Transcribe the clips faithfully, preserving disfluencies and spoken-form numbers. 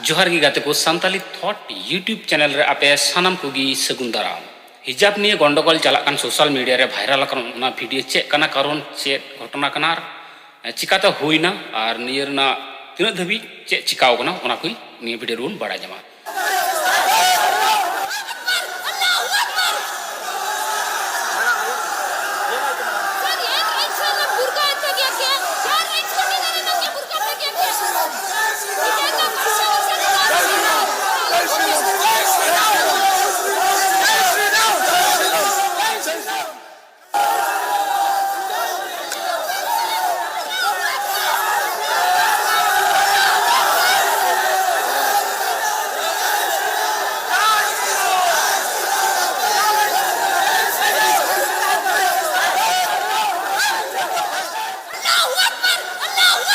ᱡᱚᱦᱟᱨ ᱜᱮ ᱜᱟᱛᱮ ᱠᱚ, ᱥᱟᱱᱛᱟᱞᱤ ᱛᱷᱚᱴ YouTube ᱪᱮᱱᱮᱞ ᱨᱮ ᱟᱯᱮ ᱥᱟᱱᱟᱢ ᱠᱚᱜᱮ ᱥᱟᱹᱜᱩᱱ ᱫᱟᱨᱟᱢ᱾ ᱦᱤᱡᱟᱵ ᱱᱤᱭᱮ ᱜᱚᱱᱰᱚᱜᱳᱞ ᱪᱟᱞᱟᱜ ᱠᱟᱱ ᱥᱳᱥᱟᱞ ᱢᱤᱰᱤᱭᱟ ᱨᱮ ᱵᱷᱟᱭᱨᱟᱞ ᱟᱠᱟᱱ ᱚᱱᱟ ᱵᱷᱤᱰᱤᱭᱳ ᱪᱮᱫ ᱠᱟᱱᱟ, ᱠᱟᱨᱚᱱ ᱪᱮᱫ ᱜᱷᱚᱴᱚᱱᱟ ᱠᱟᱱᱟ, ᱟᱨ ᱪᱤᱠᱟᱛᱮ ᱦᱩᱭᱱᱟ, ᱟᱨ ᱱᱤᱭᱟᱹ ᱨᱮᱱᱟᱜ ᱛᱤᱱᱟᱹᱜ ᱫᱷᱟᱹᱵᱤᱡ ᱪᱮᱫ ᱪᱤᱠᱟᱣ ᱠᱟᱱᱟ, ᱚᱱᱟ ᱠᱚ ᱱᱤᱭᱟᱹ ᱵᱷᱤᱰᱤᱭᱳ ᱨᱮᱵᱚᱱ ᱵᱟᱲᱟᱭ ᱧᱟᱢᱟ᱾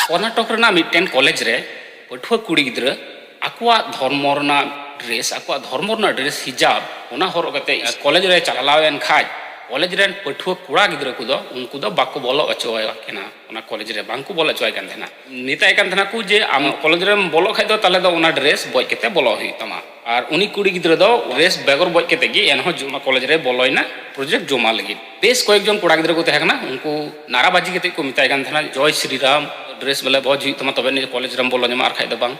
ᱠᱚᱨᱱᱟᱴᱚᱠ ᱨᱮᱱᱟᱜ ᱢᱤᱫᱴᱮᱱ ᱠᱚᱞᱮᱡᱽ ᱨᱮ ᱯᱟᱹᱴᱷᱩᱣᱟᱹ ᱠᱩᱲᱤ ᱜᱤᱫᱽᱨᱟᱹ ᱟᱠᱚᱣᱟᱜ ᱫᱷᱚᱨᱢᱚ ᱨᱮᱱᱟᱜ ᱰᱨᱮᱥ, ᱟᱠᱚᱣᱟᱜ ᱫᱷᱚᱨᱢᱚ ᱨᱮᱱᱟᱜ ᱰᱨᱮᱥ ᱦᱤᱡᱟᱵ, ᱚᱱᱟ ᱦᱚᱨᱚᱜ ᱠᱟᱛᱮ ᱠᱚᱞᱮᱡᱽ ᱨᱮ ᱪᱟᱞᱟᱣ ᱮᱱ ᱠᱷᱟᱡ, ᱠᱚᱞᱮᱡᱽ ᱨᱮᱱ ᱯᱟᱹᱴᱷᱩᱣᱟᱹ ᱠᱚᱲᱟ ᱜᱤᱫᱽᱨᱟᱹ ᱠᱚᱫᱚ ᱩᱱᱠᱩ ᱫᱚ ᱵᱟᱠᱚ ᱵᱚᱞᱚ ᱦᱚᱪᱚ ᱠᱟᱱᱟ᱾ ᱚᱱᱟ ᱠᱚᱞᱮᱡᱽ ᱨᱮ ᱵᱟᱝ ᱠᱚ ᱵᱚᱞᱚ ᱦᱚᱪᱚᱣᱟᱭ ᱠᱟᱱ ᱛᱟᱦᱮᱱᱟ᱾ ᱢᱮᱛᱟᱭ ᱠᱟᱱ ᱛᱟᱦᱮᱱᱟ ᱠᱚ ᱡᱮ, "ᱟᱢ ᱠᱚᱞᱮᱡᱽ ᱨᱮᱢ ᱵᱚᱞᱚᱜ ᱠᱷᱟᱡ ᱫᱚ ᱛᱟᱦᱞᱮ ᱫᱚ ᱚᱱᱟ ᱰᱨᱮᱥ ᱵᱚᱡ ᱠᱟᱛᱮ ᱵᱚᱞᱚᱜ ᱦᱩᱭᱩᱜ ᱛᱟᱢᱟ᱾" ᱟᱨ ᱩᱱᱤ ᱠᱩᱲᱤ ᱜᱤᱫᱽᱨᱟᱹ ᱫᱚ ᱰᱨᱮᱥ ᱵᱮᱜᱚᱨ ᱵᱚᱡ ᱠᱟᱛᱮ ᱜᱮ ᱮᱱᱦᱚᱸ ᱡᱚ-, ᱚᱱᱟ ᱠᱚᱞᱮᱡᱽ ᱨᱮ ᱵᱚᱞᱚᱭᱮᱱᱟ ᱯᱨᱚᱡᱮᱠᱴ ᱡᱚᱢᱟ ᱞᱟᱹᱜᱤᱫ᱾ ᱵᱮᱥ ᱠᱚᱭᱮᱠ ᱡᱚᱱ ᱠᱚᱲᱟ ᱜᱤᱫᱽᱨᱟᱹ ᱠᱚ ᱛᱟᱦᱮᱸ ᱠᱟᱱᱟ, ᱩᱱᱠᱩ ᱱᱟᱨᱟᱵᱟᱡᱤ ᱠᱟᱛᱮ ᱠᱚ ᱢᱮᱛᱟᱭ ᱠᱟᱱ ᱛᱟᱦᱮᱱᱟ, "ᱡᱚᱭ ᱥᱨᱤ ᱨᱟᱢ, ᱰᱨᱮᱥ ᱵᱚᱞᱮ ᱵᱚᱡ ᱦᱩᱭᱩᱜ ᱛᱟᱢᱟ, ᱛᱚᱵᱮ ᱟᱹᱱᱤᱡ ᱠᱚᱞᱮᱡᱽ ᱨᱮᱢ ᱵᱚᱞᱚ ᱧᱟᱢᱟ, ᱟᱨ ᱠᱷᱟᱡ ᱫᱚ ᱵᱟᱝ᱾"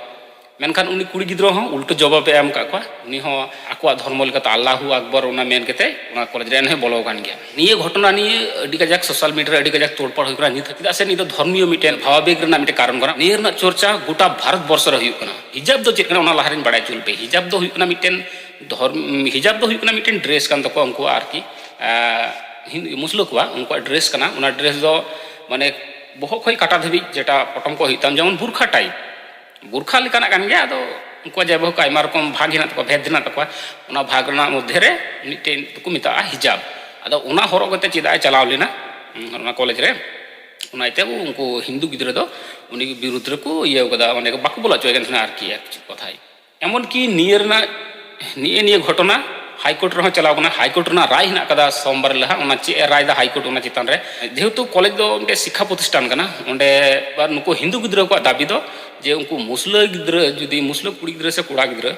ᱢᱮᱱᱠᱷᱟᱱ ᱩᱱᱤ ᱠᱩᱲᱤ ᱜᱤᱫᱽᱨᱟᱹ ᱦᱚᱸ ᱩᱞᱴᱟᱹ ᱡᱚᱵᱟᱵ ᱮ ᱮᱢ ᱠᱟᱜ ᱠᱚᱣᱟ᱾ ᱩᱱᱤ ᱦᱚᱸ ᱟᱠᱚᱣᱟᱜ ᱫᱷᱚᱨᱢᱚ ᱞᱮᱠᱟᱛᱮ ᱟᱞᱞᱟᱦᱩ ᱟᱠᱵᱚᱨ ᱚᱱᱟ ᱢᱮᱱ ᱠᱟᱛᱮ ᱚᱱᱟ ᱠᱚᱞᱮᱡᱽ ᱨᱮ ᱮᱱᱦᱚᱸᱭ ᱵᱚᱞᱚ ᱟᱠᱟᱱ ᱜᱮᱭᱟ᱾ ᱱᱤᱭᱟᱹ ᱜᱷᱚᱴᱚᱱᱟ ᱱᱤᱭᱮ ᱟᱹᱰᱤ ᱠᱟᱡᱟᱠ ᱥᱳᱥᱟᱞ ᱢᱤᱰᱤᱭᱟ ᱨᱮ ᱟᱹᱰᱤ ᱠᱟᱡᱟᱠ ᱛᱳᱲᱯᱟᱲ ᱦᱩᱭ ᱠᱟᱱᱟ ᱱᱤᱛ ᱦᱟᱹᱵᱤᱡ, ᱪᱮᱫᱟᱜ ᱥᱮ ᱱᱤᱭᱟᱹ ᱫᱚ ᱫᱷᱚᱨᱢᱤᱭᱚ ᱢᱤᱫᱴᱮᱱ ᱵᱷᱟᱣᱟᱵᱮᱜᱽ ᱨᱮᱱᱟᱜ ᱢᱤᱫᱴᱮᱱ ᱠᱟᱨᱚᱱ ᱠᱟᱱᱟ᱾ ᱱᱤᱭᱟᱹ ᱨᱮᱱᱟᱜ ᱪᱚᱨᱪᱟ ᱜᱚᱴᱟ ᱵᱷᱟᱨᱚᱛ ᱵᱚᱨᱥᱚ ᱨᱮ ᱦᱩᱭᱩᱜ ᱠᱟᱱᱟ᱾ ᱦᱤᱡᱟᱵ ᱫᱚ ᱪᱮᱫ ᱠᱟᱱᱟ, ᱚᱱᱟ ᱞᱟᱦᱟᱨᱮᱧ ᱵᱟᱲᱟᱭ ᱦᱚᱪᱚ ᱞᱮᱯᱮ᱾ ᱦᱤᱡᱟᱵ ᱫᱚ ᱦᱩᱭᱩᱜ ᱠᱟᱱᱟ ᱢᱤᱫᱴᱮᱱ ᱫᱷᱚᱨᱢ-, ᱦᱤᱡᱟᱵ ᱫᱚ ᱦᱩᱭᱩᱜ ᱠᱟᱱᱟ ᱢᱤᱫᱴᱮᱱ ᱰᱨᱮᱥ ᱠᱟᱱ ᱛᱟᱠᱚᱣᱟ ᱩᱱᱠᱩᱣᱟᱜ ᱟᱨᱠᱤ, ᱟᱸ, ᱦᱤᱱ-, ᱢᱩᱥᱞᱟᱹ ᱠᱚᱣᱟᱜ ᱩᱱᱠᱩᱣᱟᱜ ᱰᱨᱮᱥ ᱠᱟᱱᱟ᱾ ᱚᱱᱟ ᱰᱨᱮᱥ ᱫᱚ ᱢᱟᱱᱮ ᱵᱚᱦᱚᱜ ᱠᱷᱚᱱ ᱠᱟᱴᱟ ᱫᱷᱟᱹᱵᱤᱡ ᱡᱮᱴᱟ ᱯᱚᱴᱚᱢ ᱠᱚ ᱦᱩᱭᱩᱜ ᱛᱟᱢ, ᱡᱮᱢᱚᱱ ᱵᱩᱨᱠᱷᱟ ᱴᱟᱭᱤᱯ, ᱵᱩᱨᱠᱷᱟ ᱞᱮᱠᱟᱱᱟᱜ ᱠᱟᱱ ᱜᱮᱭᱟ᱾ ᱟᱫᱚ ᱩᱱᱠᱩᱣᱟᱜ ᱡᱟᱭᱦᱳᱠ ᱟᱭᱢᱟ ᱨᱚᱠᱚᱢ ᱵᱷᱟᱜᱽ ᱦᱮᱱᱟᱜ ᱛᱟᱠᱚᱣᱟ, ᱵᱷᱮᱫᱽ ᱦᱮᱱᱟᱜ ᱛᱟᱠᱚᱣᱟ᱾ ᱚᱱᱟ ᱵᱷᱟᱜᱽ ᱨᱮᱱᱟᱜ ᱢᱚᱫᱽᱫᱷᱮ ᱨᱮ ᱢᱤᱫᱴᱮᱱ ᱫᱚᱠᱚ ᱢᱮᱛᱟᱜᱼᱟ ᱦᱤᱡᱟᱵ᱾ ᱟᱫᱚ ᱚᱱᱟ ᱦᱚᱨᱚᱜ ᱠᱟᱛᱮ ᱪᱮᱫᱟᱜ ᱮ ᱪᱟᱞᱟᱣ ᱞᱮᱱᱟ, ᱦᱩᱸ, ᱚᱱᱟ ᱠᱚᱞᱮᱡᱽ ᱨᱮ? ᱚᱱᱟ ᱤᱭᱟᱹᱛᱮ ᱩᱱᱠᱩ ᱦᱤᱱᱫᱩ ᱜᱤᱫᱽᱨᱟᱹ ᱫᱚ ᱩᱱᱤ ᱵᱤᱨᱩᱫᱽ ᱨᱮᱠᱚ ᱤᱭᱟᱹ ᱠᱟᱫᱟ, ᱢᱟᱱᱮ ᱵᱟᱠᱚ ᱵᱚᱞᱚ ᱦᱚᱪᱚᱭ ᱠᱟᱱ ᱛᱟᱦᱮᱱᱟ ᱟᱨᱠᱤ, ᱮᱠ ᱠᱚᱛᱷᱟᱭ᱾ ᱮᱢᱚᱱ ᱠᱤ ᱱᱤᱭᱟᱹ ᱨᱮᱱᱟᱜ, ᱱᱤᱭᱟᱹ, ᱱᱤᱭᱟᱹ ᱜᱷᱚᱴᱚᱱᱟ ᱦᱟᱭ ᱠᱳᱨᱴ ᱨᱮᱦᱚᱸ ᱪᱟᱞᱟᱣ ᱠᱟᱱᱟ᱾ ᱦᱟᱭ ᱠᱳᱨᱴ ᱨᱮᱱᱟᱜ ᱨᱟᱭ ᱦᱮᱱᱟᱜ ᱠᱟᱫᱟ ᱥᱳᱢᱵᱟᱨ ᱦᱤᱞᱳᱜ ᱦᱟᱸᱜ, ᱚᱱᱟ ᱪᱮᱫ ᱮ ᱨᱟᱭ ᱫᱟ ᱦᱟᱭ ᱠᱳᱨᱴ ᱚᱱᱟ ᱪᱮᱛᱟᱱ ᱨᱮ᱾ ᱡᱮᱦᱮᱛᱩ ᱠᱚᱞᱮᱡᱽ ᱫᱚ ᱢᱤᱫᱴᱮᱡ ᱥᱤᱠᱠᱷᱟ ᱯᱨᱚᱛᱤᱥᱴᱷᱟᱱ ᱠᱟᱱᱟ, ᱚᱸᱰᱮ ᱟᱨ ᱱᱩᱠᱩ ᱦᱤᱱᱫᱩ ᱜᱤᱫᱽᱨᱟᱹ ᱠᱚᱣᱟᱜ ᱫᱟᱹᱵᱤ ᱫᱚ ᱡᱮ ᱩᱱᱠᱩ ᱢᱩᱥᱞᱟᱹ ᱜᱤᱫᱽᱨᱟᱹ ᱡᱩᱫᱤ, ᱢᱩᱥᱞᱟᱹ ᱠᱩᱲᱤ ᱜᱤᱫᱽᱨᱟᱹ ᱥᱮ ᱠᱚᱲᱟ ᱜᱤᱫᱽᱨᱟᱹ,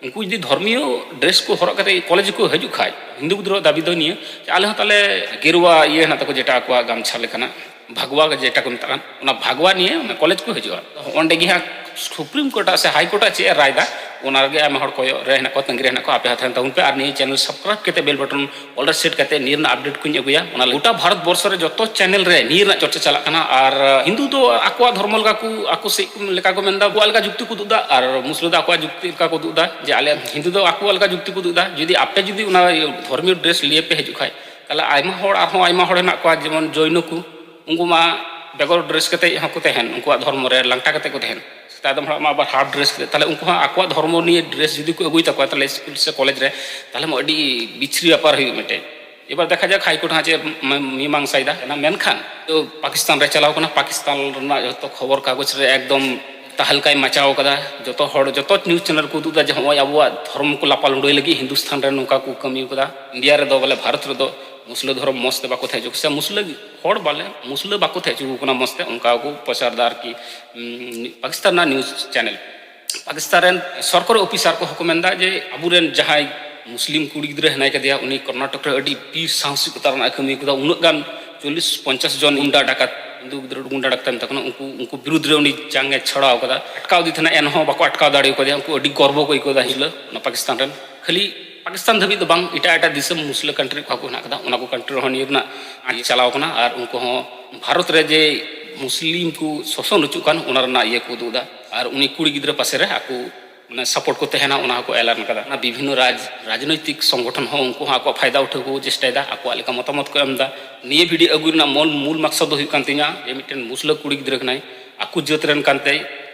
ᱩᱱᱠᱩ ᱡᱩᱫᱤ ᱫᱷᱚᱨᱢᱤᱭᱚ ᱰᱨᱮᱥ ᱠᱚ ᱦᱚᱨᱚᱜ ᱠᱟᱛᱮ ᱠᱚᱞᱮᱡᱽ ᱠᱚ ᱦᱤᱡᱩᱜ ᱠᱷᱟᱡ, ᱦᱤᱱᱫᱩ ᱜᱤᱫᱽᱨᱟᱹᱣᱟᱜ ᱫᱟᱹᱵᱤ ᱫᱚ ᱱᱤᱭᱟᱹ ᱡᱮ ᱟᱞᱮ ᱦᱚᱸ ᱛᱟᱦᱞᱮ ᱜᱮᱨᱩᱣᱟ ᱤᱭᱟᱹ ᱦᱮᱱᱟᱜ ᱛᱟᱠᱚ, ᱡᱮᱴᱟ ᱟᱠᱚᱣᱟᱜ ᱜᱟᱢᱪᱷᱟ ᱞᱮᱠᱟᱱᱟᱜ, ᱵᱷᱟᱜᱽᱣᱟ ᱡᱮᱴᱟ ᱠᱚ ᱢᱮᱛᱟᱜ ᱠᱟᱱ, ᱚᱱᱟ ᱵᱷᱟᱜᱽᱣᱟ ᱱᱤᱭᱮ ᱚᱱᱟ ᱠᱚᱞᱮᱡᱽ ᱠᱚ ᱦᱤᱡᱩᱜᱼᱟ᱾ ᱚᱸᱰᱮ ᱜᱮ ᱦᱟᱸᱜ ᱥᱩᱯᱨᱤᱢ ᱠᱳᱨᱴ ᱥᱮ ᱦᱟᱭ ᱠᱳᱨᱴ ᱪᱮᱫ ᱮ ᱨᱟᱭ ᱫᱟ, ᱚᱱᱟ ᱨᱮᱜᱮ ᱟᱭᱢᱟ ᱦᱚᱲ ᱠᱚᱭᱚᱜ ᱨᱮ ᱦᱮᱱᱟᱜ ᱠᱚᱣᱟ, ᱛᱟᱺᱜᱤ ᱨᱮ ᱦᱮᱱᱟᱜ ᱠᱚᱣᱟ᱾ ᱟᱯᱮ ᱦᱚᱸ ᱛᱟᱦᱮᱱ ᱛᱟᱵᱚᱱ ᱯᱮ ᱟᱨ ᱱᱤᱭᱟᱹ ᱪᱮᱱᱮᱞ ᱥᱟᱵᱥᱠᱨᱟᱭᱤᱵ ᱠᱟᱛᱮ ᱵᱮᱞ ᱵᱟᱴᱚᱱ ᱚᱞ ᱨᱮ ᱥᱮᱴ ᱠᱟᱛᱮ ᱱᱤᱭᱟᱹ ᱨᱮᱱᱟᱜ ᱟᱯᱰᱮᱴ ᱠᱚᱧ ᱟᱹᱜᱩᱭᱟ᱾ ᱚᱱᱟ ᱜᱚᱴᱟ ᱵᱷᱟᱨᱚᱛ ᱵᱚᱨᱥᱚ ᱨᱮ ᱡᱚᱛᱚ ᱪᱮᱱᱮᱞ ᱨᱮ ᱱᱤᱭᱟᱹ ᱨᱮᱱᱟᱜ ᱪᱚᱨᱪᱟ ᱪᱟᱞᱟᱜ ᱠᱟᱱᱟ᱾ ᱟᱨ ᱦᱤᱱᱫᱩ ᱫᱚ ᱟᱠᱚᱣᱟᱜ ᱫᱷᱚᱨᱢᱚ ᱞᱮᱠᱟ ᱠᱚ, ᱟᱠᱚ ᱥᱮᱫ ᱞᱮᱠᱟ ᱠᱚ ᱢᱮᱱᱫᱟ, ᱟᱠᱚᱣᱟᱜ ᱞᱮᱠᱟ ᱡᱩᱠᱛᱤ ᱠᱚ ᱩᱫᱩᱜ ᱮᱫᱟ, ᱟᱨ ᱢᱩᱥᱞᱟᱹ ᱫᱚ ᱟᱠᱚᱣᱟᱜ ᱡᱩᱠᱛᱤ ᱞᱮᱠᱟ ᱠᱚ ᱩᱫᱩᱜ ᱮᱫᱟ ᱡᱮ ᱟᱞᱮ ᱦᱤᱱᱫᱩ ᱫᱚ ᱟᱠᱚᱣᱟᱜ ᱞᱮᱠᱟ ᱡᱩᱠᱛᱤ ᱠᱚ ᱩᱫᱩᱜ ᱮᱫᱟ᱾ ᱡᱩᱫᱤ ᱟᱯᱮ ᱡᱩᱫᱤ ᱚᱱᱟ ᱫᱷᱚᱨᱢᱤᱭᱚ ᱰᱨᱮᱥ ᱞᱤᱭᱮ ᱯᱮ ᱦᱤᱡᱩᱜ ᱠᱷᱟᱡ, ᱛᱟᱦᱞᱮ ᱟᱭᱢᱟ ᱦᱚᱲ, ᱟᱨᱦᱚᱸ ᱟᱭᱢᱟ ᱦᱚᱲ ᱦᱮᱱᱟᱜ ᱠᱚᱣᱟ, ᱡᱮᱢᱚᱱ ᱡᱚᱭᱱᱚ ᱠᱚ, ᱩᱱᱠᱩ ᱢᱟ ᱵᱮᱜᱚᱨ ᱰᱨᱮᱥ ᱠᱟᱛᱮ ᱦᱚᱸᱠᱚ ᱛᱟᱦᱮᱱ, ᱩᱱᱠᱩᱣᱟᱜ ᱫᱷᱚᱨᱢᱚ ᱨᱮ ᱞᱟᱝᱴᱟ ᱠᱟᱛᱮ ᱠᱚ ᱛᱟᱦᱮᱱ᱾ ᱥᱮᱛᱟᱜ ᱫᱚᱢ ᱦᱚᱲ ᱢᱟ ᱟᱵᱟᱨ ᱦᱟᱯ ᱰᱨᱮᱥ ᱠᱟᱛᱮ, ᱛᱟᱦᱞᱮ ᱩᱱᱠᱩ ᱦᱚᱸ ᱟᱠᱚᱣᱟᱜ ᱫᱷᱚᱨᱢᱚ ᱱᱤᱭᱮ ᱰᱨᱮᱥ ᱡᱩᱫᱤ ᱠᱚ ᱟᱹᱜᱩᱭ ᱛᱟᱠᱚᱣᱟ, ᱛᱟᱦᱞᱮ ᱥᱠᱩᱞ ᱥᱮ ᱠᱚᱞᱮᱡᱽ ᱨᱮ, ᱛᱟᱦᱞᱮ ᱢᱟ ᱟᱹᱰᱤ ᱵᱤᱪᱷᱨᱤ ᱵᱮᱯᱟᱨ ᱦᱩᱭᱩᱜ ᱢᱤᱫᱴᱮᱡ᱾ ᱮᱵᱟᱨ ᱫᱮᱠᱷᱟ ᱡᱟᱠ ᱦᱟᱭ ᱠᱳᱨᱴ ᱦᱟᱸᱜ ᱪᱮᱫ ᱢ-, ᱢᱤᱢᱟᱝᱥᱟᱭ ᱫᱟ᱾ ᱚᱱᱟ ᱢᱮᱱᱠᱷᱟᱱ ᱛᱚ ᱯᱟᱠᱤᱥᱛᱟᱱ ᱨᱮ ᱪᱟᱞᱟᱣ ᱠᱟᱱᱟ, ᱯᱟᱠᱤᱥᱛᱟᱱ ᱨᱮᱱᱟᱜ ᱡᱚᱛᱚ ᱠᱷᱚᱵᱚᱨ ᱠᱟᱜᱚᱡᱽ ᱨᱮ ᱮᱠᱫᱚᱢ ᱛᱟᱦᱞᱠᱟᱭ ᱢᱟᱪᱟᱣ ᱠᱟᱫᱟ᱾ ᱡᱚᱛᱚ ᱦᱚᱲ, ᱡᱚᱛᱚ ᱱᱤᱭᱩᱡᱽ ᱪᱮᱱᱮᱞ ᱠᱚ ᱩᱫᱩᱜ ᱫᱟ ᱡᱮ ᱦᱚᱸᱜᱼᱚᱭ ᱟᱵᱚᱣᱟᱜ ᱫᱷᱚᱨᱚᱢ ᱠᱚ ᱞᱟᱯᱟ ᱞᱩᱸᱰᱟᱹᱭ ᱞᱟᱹᱜᱤᱫ ᱦᱤᱱᱫᱩᱥᱛᱷᱟᱱ ᱨᱮ ᱱᱚᱝᱠᱟ ᱠᱚ ᱠᱟᱹᱢᱤ ᱠᱟᱫᱟ᱾ ᱤᱱᱰᱤᱭᱟ ᱨᱮᱫᱚ ᱵᱚᱞᱮ ᱵᱷᱟᱨᱚᱛ ᱨᱮᱫᱚ ᱢᱩᱥᱞᱟᱹ ᱫᱷᱚᱨᱚᱢ ᱢᱚᱸᱡᱽ ᱛᱮ ᱵᱟᱠᱚ ᱛᱟᱦᱮᱸ ᱦᱚᱪᱚ ᱠᱚ, ᱥᱮ ᱢᱩᱥᱞᱟᱹ ᱦᱚᱲ ᱵᱟᱞᱮ, ᱢᱩᱥᱞᱟᱹ ᱵᱟᱠᱚ ᱛᱟᱦᱮᱸ ᱦᱚᱪᱚ ᱠᱚ ᱠᱟᱱᱟ ᱢᱚᱸᱡᱽ ᱛᱮ, ᱚᱱᱠᱟ ᱠᱚ ᱯᱨᱚᱪᱟᱨ ᱫᱟ ᱟᱨᱠᱤ, ᱩᱸ, ᱯᱟᱠᱤᱥᱛᱟᱱ ᱨᱮᱱᱟᱜ ᱱᱤᱭᱩᱡᱽ ᱪᱮᱱᱮᱞ᱾ ᱯᱟᱠᱤᱥᱛᱟᱱ ᱨᱮᱱ ᱥᱚᱨᱠᱟᱨᱤ ᱚᱯᱷᱤᱥᱟᱨ ᱠᱚᱦᱚᱸ ᱠᱚ ᱢᱮᱱᱫᱟ ᱡᱮ ᱟᱵᱚᱨᱮᱱ ᱡᱟᱦᱟᱸᱭ ᱢᱩᱥᱞᱤᱢ ᱠᱩᱲᱤ ᱜᱤᱫᱽᱨᱟᱹ ᱦᱮᱱᱟᱭ ᱠᱟᱫᱮᱭᱟ, ᱩᱱᱤ ᱠᱚᱨᱱᱟᱴᱚᱠ ᱨᱮ ᱟᱹᱰᱤ ᱵᱤᱨ ᱥᱟᱦᱚᱥᱤᱠᱚᱛᱟ ᱨᱮᱱᱟᱜ ᱮ ᱠᱟᱹᱢᱤ ᱠᱟᱫᱟ᱾ ᱩᱱᱟᱹᱜ ᱜᱟᱱ ᱪᱚᱞᱞᱤᱥ ᱯᱚᱧᱪᱟᱥ ᱡᱚᱱ ᱜᱩᱱᱰᱟ ᱰᱟᱠᱟᱛ, ᱦᱤᱱᱫᱩ ᱜᱤᱫᱽᱨᱟᱹ ᱜᱩᱱᱰᱟ ᱰᱟᱠᱟᱛ ᱢᱮᱛᱟ ᱠᱚ ᱠᱟᱱᱟ, ᱩᱱᱠᱩ, ᱩᱱᱠᱩ ᱵᱤᱨᱩᱫᱽ ᱨᱮ ᱩᱱᱤ ᱡᱟᱝ ᱮ ᱪᱷᱟᱲᱟᱣ ᱠᱟᱫᱟ᱾ ᱟᱴᱠᱟᱣ ᱤᱫᱤ ᱛᱟᱦᱮᱱᱟ, ᱮᱱᱦᱚᱸ ᱵᱟᱠᱚ ᱟᱴᱠᱟᱣ ᱫᱟᱲᱮ ᱠᱟᱫᱮᱭᱟ᱾ ᱩᱱᱠᱩ ᱟᱹᱰᱤ ᱜᱚᱨᱵᱚ ᱠᱚ ᱟᱹᱭᱠᱟᱹᱣ ᱮᱫᱟ ᱦᱤᱞᱟᱹ ᱚᱱᱟ ᱯᱟᱠᱤᱥᱛᱟᱱ ᱨᱮᱱ᱾ ᱠᱷᱟᱹᱞᱤ ᱯᱟᱠᱤᱥᱛᱟᱱ ᱫᱷᱟᱹᱵᱤᱡ ᱫᱚ ᱵᱟᱝ, ᱮᱴᱟᱜ ᱮᱴᱟᱜ ᱫᱤᱥᱚᱢ ᱢᱩᱥᱞᱟᱹ ᱠᱟᱱᱴᱨᱤ ᱠᱚ ᱦᱮᱱᱟᱜ ᱠᱟᱫᱟ, ᱚᱱᱟ ᱠᱚ ᱠᱟᱱᱴᱨᱤ ᱨᱮᱦᱚᱸ ᱱᱤᱭᱟᱹ ᱨᱮᱱᱟᱜ ᱟᱸᱪ ᱪᱟᱞᱟᱣ ᱠᱟᱱᱟ᱾ ᱟᱨ ᱩᱱᱠᱩ ᱦᱚᱸ ᱵᱷᱟᱨᱚᱛ ᱨᱮ ᱡᱮ ᱢᱩᱥᱞᱤᱢ ᱠᱚ ᱥᱳᱥᱚᱱ ᱦᱚᱪᱚᱜ ᱠᱟᱱ, ᱚᱱᱟ ᱨᱮᱱᱟᱜ ᱤᱭᱟᱹ ᱠᱚ ᱩᱫᱩᱜ ᱮᱫᱟ᱾ ᱟᱨ ᱩᱱᱤ ᱠᱩᱲᱤ ᱜᱤᱫᱽᱨᱟᱹ ᱯᱟᱥᱮ ᱨᱮ ᱟᱠᱚ ᱢᱟᱱᱮ ᱥᱟᱯᱳᱨᱴ ᱠᱚ ᱛᱟᱦᱮᱱᱟ, ᱚᱱᱟ ᱦᱚᱸᱠᱚ ᱮᱞᱟᱱ ᱠᱟᱫᱟ᱾ ᱚᱱᱟ ᱵᱤᱵᱷᱤᱱᱱᱚ ᱨᱟᱡᱽ, ᱨᱟᱡᱽᱱᱳᱭᱛᱤᱠ ᱥᱚᱝᱜᱚᱴᱷᱚᱱ ᱦᱚᱸ ᱩᱱᱠᱩ ᱦᱚᱸ ᱟᱠᱚᱣᱟᱜ ᱯᱷᱟᱭᱫᱟ ᱩᱴᱷᱟᱹᱣ ᱠᱚ ᱪᱮᱥᱴᱟᱭᱮᱫᱟ, ᱟᱠᱚᱣᱟᱜ ᱞᱮᱠᱟ ᱢᱚᱛᱟᱢᱚᱛ ᱠᱚ ᱮᱢ ᱮᱫᱟ᱾ ᱱᱤᱭᱟᱹ ᱵᱷᱤᱰᱤᱭᱳ ᱟᱹᱜᱩ ᱨᱮᱱᱟᱜ ᱢᱩᱞ, ᱢᱩᱞ ᱢᱟᱠᱥᱚᱫ ᱫᱚ ᱦᱩᱭᱩᱜ ᱠᱟᱱ ᱛᱤᱧᱟ ᱡᱮ ᱢᱤᱫᱴᱮᱱ ᱢᱩᱥᱞᱟᱹ ᱠᱩᱲᱤ ᱜᱤᱫᱽᱨᱟᱹ ᱠᱟᱱᱟᱭ, ᱟᱠᱚ ᱡᱟᱹᱛ ᱨᱮᱱ ᱠᱟᱱᱛᱮᱭ,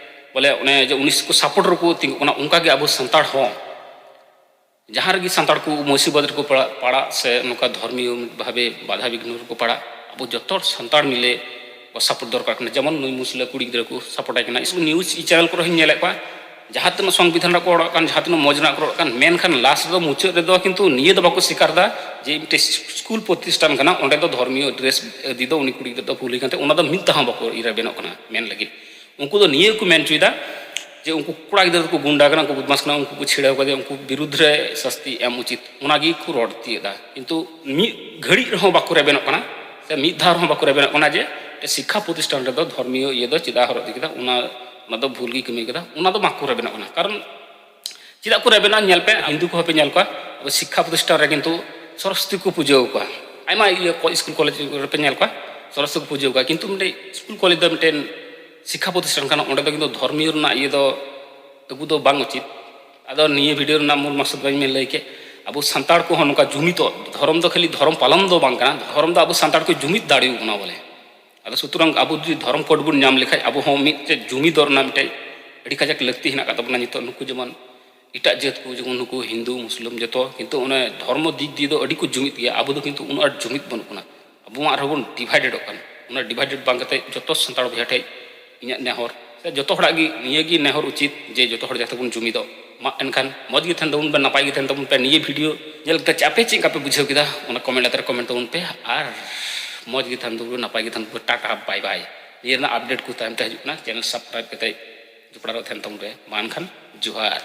ᱵᱚᱞᱮ ᱚᱱᱮ ᱡᱮ ᱩᱱᱤ ᱠᱚ ᱥᱟᱯᱳᱨᱴ ᱨᱮᱠᱚ ᱛᱤᱸᱜᱩ ᱠᱟᱱᱟ᱾ ᱚᱱᱠᱟᱜᱮ ᱟᱵᱚ ᱥᱟᱱᱛᱟᱲ ᱦᱚᱸ ᱡᱟᱦᱟᱸ ᱨᱮᱜᱮ ᱥᱟᱱᱛᱟᱲ ᱠᱚ ᱢᱩᱥᱤᱵᱚᱛ ᱨᱮᱠᱚ ᱯᱟᱲᱟᱜ, ᱯᱟᱲᱟᱜ ᱥᱮ ᱱᱚᱝᱠᱟ ᱫᱷᱚᱨᱢᱤᱭᱚ ᱵᱷᱟᱵᱮ ᱵᱟᱫᱷᱟ ᱵᱤᱜᱷᱱᱚ ᱨᱮᱠᱚ ᱯᱟᱲᱟᱜ, ᱟᱵᱚ ᱡᱚᱛᱚ ᱦᱚᱲ ᱥᱟᱱᱛᱟᱲ ᱢᱤᱞᱮ ᱥᱟᱯᱳᱨᱴ ᱫᱚᱨᱠᱟᱨ ᱠᱟᱱᱟ᱾ ᱡᱮᱢᱚᱱ ᱱᱩᱭ ᱢᱩᱥᱞᱟᱹ ᱠᱩᱲᱤ ᱜᱤᱫᱽᱨᱟᱹ ᱠᱚ ᱥᱟᱯᱳᱨᱴ ᱟᱭ ᱠᱟᱱᱟ, ᱱᱤᱭᱩᱡᱽ ᱪᱮᱱᱮᱞ ᱠᱚᱨᱮ ᱦᱚᱸᱧ ᱧᱮᱞᱮᱫ ᱠᱚᱣᱟ, ᱡᱟᱦᱟᱸ ᱛᱤᱱᱟᱹᱜ ᱥᱚᱝᱵᱤᱫᱷᱟᱱ ᱨᱮᱠᱚ ᱨᱚᱲ ᱠᱟᱱ, ᱡᱟᱦᱟᱸ ᱛᱤᱱᱟᱹᱜ ᱢᱚᱡᱽ ᱨᱮᱱᱟᱜ ᱠᱚ ᱨᱚᱲ ᱠᱟᱱ, ᱢᱮᱱᱠᱷᱟᱱ ᱞᱟᱥᱴ ᱨᱮᱫᱚ, ᱢᱩᱪᱟᱹᱫ ᱨᱮᱫᱚ ᱠᱤᱱᱛᱩ ᱱᱤᱭᱟᱹ ᱫᱚ ᱵᱟᱠᱚ ᱥᱤᱠᱟᱨ ᱮᱫᱟ ᱡᱮ ᱢᱤᱫᱴᱮᱡ ᱥᱠᱩᱞ ᱯᱨᱚᱛᱤᱥᱴᱷᱟᱱ ᱠᱟᱱᱟ, ᱚᱸᱰᱮ ᱫᱚ ᱫᱷᱚᱨᱢᱤᱭᱚ ᱰᱨᱮᱥ ᱤᱫᱤ ᱫᱚ ᱩᱱᱤ ᱠᱩᱲᱤ ᱜᱤᱫᱽᱨᱟᱹ ᱫᱚ ᱵᱷᱩᱞ ᱦᱩᱭ ᱠᱟᱱ ᱛᱟᱭᱟ, ᱚᱱᱟ ᱫᱚ ᱢᱤᱫ ᱫᱷᱟᱣ ᱦᱚᱸ ᱵᱟᱠᱚ ᱨᱮᱵᱮᱱᱚᱜ ᱠᱟᱱᱟ ᱢᱮᱱ ᱞᱟᱹᱜᱤᱫ᱾ ᱩᱱᱠᱩ ᱫᱚ ᱱᱤᱭᱟᱹ ᱠᱚ ᱢᱮᱱ ᱦᱚᱪᱚᱭᱮᱫᱟ ᱡᱮ ᱩᱱᱠᱩ ᱠᱚᱲᱟ ᱜᱤᱫᱽᱨᱟᱹ ᱫᱚᱠᱚ ᱜᱩᱱᱰᱟ ᱠᱟᱱᱟ, ᱩᱱᱠᱩ ᱵᱚᱫᱢᱟᱥ ᱠᱟᱱᱟ, ᱩᱱᱠᱩ ᱠᱚ ᱪᱷᱤᱲᱟᱹᱣ ᱠᱟᱫᱮᱭᱟ, ᱩᱱᱠᱩ ᱵᱤᱨᱩᱫᱽ ᱨᱮ ᱥᱟᱥᱛᱤ ᱮᱢ ᱩᱪᱤᱛ, ᱚᱱᱟ ᱜᱮᱠᱚ ᱨᱚᱲ ᱛᱤᱭᱳᱜ ᱮᱫᱟ᱾ ᱠᱤᱱᱛᱩ ᱢᱤᱫ ᱜᱷᱟᱹᱲᱤᱡ ᱨᱮᱦᱚᱸ ᱵᱟᱠᱚ ᱨᱮᱵᱮᱱᱚᱜ ᱠᱟᱱᱟ, ᱥᱮ ᱢᱤᱫ ᱫᱷᱟᱣ ᱨᱮᱦᱚᱸ ᱵᱟᱠᱚ ᱨᱮᱵᱮᱱᱚᱜ ᱠᱟᱱᱟ ᱡᱮ ᱥᱤᱠᱠᱷᱟ ᱯᱨᱚᱛᱤᱥᱴᱷᱟᱱ ᱨᱮᱫᱚ ᱫᱷᱚᱨᱢᱤᱭᱚ ᱤᱭᱟᱹ ᱫᱚ ᱪᱮᱫᱟᱜ ᱦᱚᱨᱚᱜ ᱤᱫᱤ ᱠᱮᱫᱟ, ᱚᱱᱟ, ᱚᱱᱟ ᱫᱚ ᱵᱷᱩᱞ ᱜᱮ ᱠᱟᱹᱢᱤ ᱠᱟᱫᱟ, ᱚᱱᱟ ᱫᱚ ᱵᱟᱠᱚ ᱨᱮᱵᱮᱱᱚᱜ ᱠᱟᱱᱟ᱾ ᱠᱟᱨᱚᱱ ᱪᱮᱫᱟᱜ ᱠᱚ ᱨᱮᱵᱮᱱᱟ? ᱧᱮᱞ ᱯᱮ, ᱦᱤᱱᱫᱩ ᱠᱚᱦᱚᱸ ᱯᱮ ᱧᱮᱞ ᱠᱚᱣᱟ, ᱟᱵᱚ ᱥᱤᱠᱠᱷᱟ ᱯᱨᱚᱛᱤᱥᱴᱷᱟᱱ ᱨᱮ ᱠᱤᱱᱛᱩ ᱥᱚᱨᱚᱥᱚᱛᱤ ᱠᱚ ᱯᱩᱡᱟᱹ ᱟᱠᱚᱣᱟ᱾ ᱟᱭᱢᱟ ᱤᱭᱟᱹ ᱠᱚ, ᱥᱠᱩᱞ ᱠᱚᱞᱮᱡᱽ ᱨᱮᱯᱮ ᱧᱮᱞ ᱠᱚᱣᱟ, ᱥᱚᱨᱚᱥᱚᱛᱤ ᱠᱚ ᱯᱩᱡᱟᱹ ᱟᱠᱚᱣᱟ᱾ ᱠᱤᱱᱛᱩ ᱢᱤᱫᱴᱮᱡ ᱥᱠᱩᱞ ᱠᱚᱞᱮᱡᱽ ᱫᱚ ᱢᱤᱫᱴᱮᱱ ᱥᱤᱠᱠᱷᱟ ᱯᱨᱚᱛᱤᱥᱴᱷᱟᱱ ᱠᱟᱱᱟ, ᱚᱸᱰᱮ ᱫᱚ ᱠᱤᱱᱛᱩ ᱫᱷᱚᱨᱢᱤᱭᱚ ᱨᱮᱱᱟᱜ ᱤᱭᱟᱹ ᱫᱚ ᱟᱹᱜᱩ ᱫᱚ ᱵᱟᱝ ᱩᱪᱤᱛ᱾ ᱟᱫᱚ ᱱᱤᱭᱟᱹ ᱵᱷᱤᱰᱤᱭᱳ ᱨᱮᱱᱟᱜ ᱢᱩᱞ ᱢᱚᱠᱥᱚᱫ ᱫᱚᱧ ᱞᱟᱹᱭ ᱠᱮᱫ, ᱟᱵᱚ ᱥᱟᱱᱛᱟᱲ ᱠᱚᱦᱚᱸ ᱱᱚᱝᱠᱟ ᱡᱩᱢᱤᱫᱚᱜ, ᱫᱷᱚᱨᱚᱢ ᱫᱚ ᱠᱷᱟᱹᱞᱤ ᱫᱷᱚᱨᱚᱢ ᱯᱟᱞᱚᱱ ᱫᱚ ᱵᱟᱝ ᱠᱟᱱᱟ, ᱫᱷᱚᱨᱚᱢ ᱫᱚ ᱟᱵᱚ ᱥᱟᱱᱛᱟᱲ ᱠᱚ ᱡᱩᱢᱤᱫ ᱫᱟᱲᱮᱭᱟᱵᱚᱱᱟ ᱵᱚᱞᱮ᱾ ᱟᱫᱚ ᱥᱩᱛᱚᱨᱟᱝ ᱟᱵᱚ ᱡᱩᱫᱤ ᱫᱷᱚᱨᱚᱢ ᱠᱳᱰ ᱵᱚᱱ ᱧᱟᱢ ᱞᱮᱠᱷᱟᱡ, ᱟᱵᱚ ᱦᱚᱸ ᱢᱤᱫᱴᱮᱡ ᱡᱩᱢᱤᱫᱚᱜ ᱨᱮᱱᱟᱜ ᱢᱤᱫᱴᱮᱡ ᱟᱹᱰᱤ ᱠᱟᱡᱟᱠ ᱞᱟᱹᱠᱛᱤ ᱦᱮᱱᱟᱜ ᱟᱠᱟᱫ ᱛᱟᱵᱚᱱᱟ᱾ ᱱᱤᱛᱚᱜ ᱱᱩᱠᱩ ᱡᱮᱢᱚᱱ ᱮᱴᱟᱜ ᱡᱟᱹᱛ ᱠᱚ, ᱡᱮᱢᱚᱱ ᱱᱩᱠᱩ ᱦᱤᱱᱫᱩ, ᱢᱩᱥᱞᱤᱢ, ᱡᱚᱛᱚ ᱠᱤᱱᱛᱩ ᱚᱱᱮ ᱫᱷᱚᱨᱢᱚ ᱫᱤᱠ ᱫᱤᱭᱮ ᱫᱚ ᱟᱹᱰᱤ ᱠᱚ ᱡᱩᱢᱤᱫ ᱜᱮᱭᱟ᱾ ᱟᱵᱚ ᱫᱚ ᱠᱤᱱᱛᱩ ᱩᱱᱟᱹᱜ ᱟᱸᱴ ᱡᱩᱢᱤᱫ ᱵᱟᱹᱱᱩᱜ ᱵᱚᱱᱟ, ᱟᱵᱚ ᱢᱟ ᱟᱨᱦᱚᱸ ᱵᱚᱱ ᱰᱤᱵᱷᱟᱭᱰᱮᱰᱚᱜ ᱠᱟᱱ᱾ ᱚᱱᱟ ᱰᱤᱵᱷᱟᱭᱰᱮᱰ ᱵᱟᱝ ᱠᱟᱛᱮ ᱡᱚᱛᱚ ᱥᱟᱱᱛᱟᱲ ᱵᱚᱭᱦᱟ ᱴᱷᱮᱡ ᱤᱧᱟᱹᱜ ᱱᱮᱦᱚᱨ, ᱥᱮ ᱡᱚᱛᱚ ᱦᱚᱲᱟᱜ ᱜᱮ ᱱᱤᱭᱟᱹ ᱜᱮ ᱱᱮᱦᱚᱨ ᱩᱪᱤᱛ ᱡᱮ ᱡᱚᱛᱚ ᱦᱚᱲ ᱡᱟᱛᱮ ᱵᱚᱱ ᱡᱩᱢᱤᱫᱚᱜ ᱢᱟ᱾ ᱮᱱᱠᱷᱟᱱ ᱢᱚᱡᱽ ᱜᱮ ᱛᱟᱦᱮᱱ ᱛᱟᱵᱚᱱ ᱯᱮ, ᱱᱟᱯᱟᱭ ᱜᱮ ᱛᱟᱦᱮᱱ ᱛᱟᱵᱚᱱ ᱯᱮ᱾ ᱱᱤᱭᱟᱹ ᱵᱷᱤᱰᱤᱭᱳ ᱧᱮᱞ ᱠᱟᱛᱮ ᱟᱯᱮ ᱪᱮᱫ ᱞᱮᱠᱟ ᱯᱮ ᱵᱩᱡᱷᱟᱹᱣ ᱠᱮᱫᱟ, ᱚᱱᱟ ᱠᱚᱢᱮᱱᱴ ᱞᱟᱛᱟᱨ ᱨᱮ ᱠᱚᱢᱮᱱᱴ ᱛᱟᱵᱚᱱ ᱯᱮ᱾ ᱟᱨ ᱢᱚᱡᱽ ᱜᱮ ᱛᱟᱦᱮᱱ ᱛᱟᱵᱚᱱ ᱯᱮ, ᱱᱟᱯᱟᱭ ᱜᱮ ᱛᱟᱦᱮᱱ ᱛᱟᱵᱚᱱ ᱯᱮ᱾ ᱴᱟᱴᱟ, ᱵᱟᱭ ᱵᱟᱭ᱾ ᱱᱤᱭᱟᱹ ᱨᱮᱱᱟᱜ ᱟᱯᱰᱮᱴ ᱠᱚ ᱛᱟᱭᱚᱢ ᱛᱮ ᱦᱤᱡᱩᱜ ᱠᱟᱱᱟ᱾ ᱪᱮᱱᱮᱞ ᱥᱟᱵᱥᱠᱨᱟᱭᱤᱵ ᱠᱟᱛᱮ ᱡᱚᱯᱲᱟᱣ ᱨᱮ ᱛᱟᱦᱮᱱ ᱛᱟᱵᱚᱱ ᱯᱮ᱾ ᱢᱟ ᱮᱱᱠᱷᱟᱱ ᱡᱚᱦᱟᱨ᱾